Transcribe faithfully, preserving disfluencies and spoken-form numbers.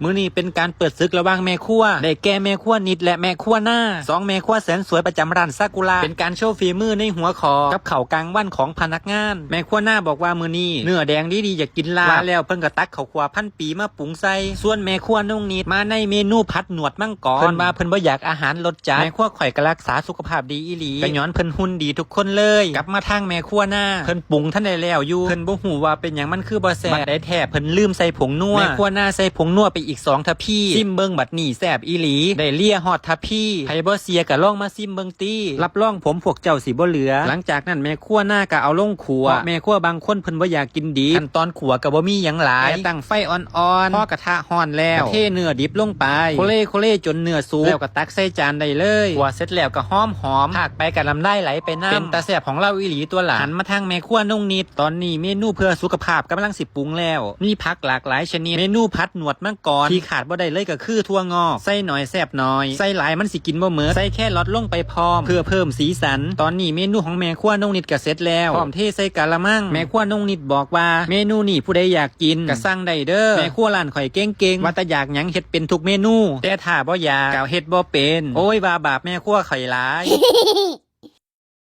มื้อนี้เป็นการเปิดศึกระหว่างแม่ครัว ได้แก่แม่ครัวนิดและแม่ครัวหน้า สองแม่ครัวแสนสวยประจำร้านซากุระ เป็นการโชว์ฝีมือในหัวข้อกับข้าวกลางวันของพนักงาน แม่ครัวหน้าบอกว่ามื้อนี้เนื้อแดงดีๆ อยากกินลาบ ว่าแล้วเพิ่นก็ตักข้าวคั่วพันปีมาปรุงใส่ ส่วนแม่ครัวน้องนิดมาในเมนูผัดหนวดมังกร เพิ่นว่าเพิ่นบ่อยากอาหารรสจัด แม่ครัวข่อยก็รักษาสุขภาพดีอีหลี ก็ย้อนเพิ่นหุ่นดีทุกคนเลย กลับมาทางแม่ครัวหน้า เพิ่นปรุงทันได้แล้วอยู่ เพิ่นบ่ฮู้ว่าเป็นหยังมันคือบ่แซ่บ บัดใดแท้เพิ่นลืมใส่ผงนัว แม่ครัวหน้าใส่ผงนัวไปอีกสองทพี ซิมเบิ่งบัดนี้แซ่บอีหลี ได้เลียฮอดทพี ไผบ่เชื่อก็ลองมาซิมเบิ่งติ รับรองผมพวกเจ้าสิบ่เหลือ หลังจากนั้นแม่ครัวหน้าก็เอาลงขั่ว เพราะแม่ครัวบางคนเพิ่นบ่อยากกินดิบ ขั้นตอนขั่วก็บ่มีหยังหลาย แค่ตั้งไฟอ่อนๆ พอกระทะร้อนแล้ว ก็เทเนื้อดิบลงไป โคเล่โคเล่จนเนื้อสุก แล้วก็ตักใส่จานได้เลย ขั่วเสร็จแล้วก็หอมๆ พากไปก็น้ำลายไหลไปนำ เป็นตาแซ่บของลาวอีหลีตัวล่ะ หันมาทางแม่ครัวน้องนิด ตอนนี้เมนูเพื่อสุขภาพกำลังสิปรุงแล้ว มีผักหลากหลายชนิด เมนูผัดหนวดมังกร ที่ขาดบ่ได้เลยก็คือถั่วงอก ใส่หน่อยแซ่บหน่อย ใส่หลายมันสิกินบ่หมด ใส่แครอทลงไปพร้อม เพื่อเพิ่มสีสัน ตอนนี้เมนูของแม่ครัวน้องนิดก็เสร็จแล้ว พร้อมเทใส่กะละมัง แม่ครัวน้องนิดบอกว่า เมนูนี้ผู้ใดอยากกินก็สั่งได้เด้อ แม่ครัวร้านข่อยเก่งๆ ว่าแต่อยากหยังเฮ็ดเป็นทุกเมนู แต่ถ้าบ่อยากก็เฮ็ดบ่เป็น โอ้ย ว่าบาปแม่ครัวข่อยหลาย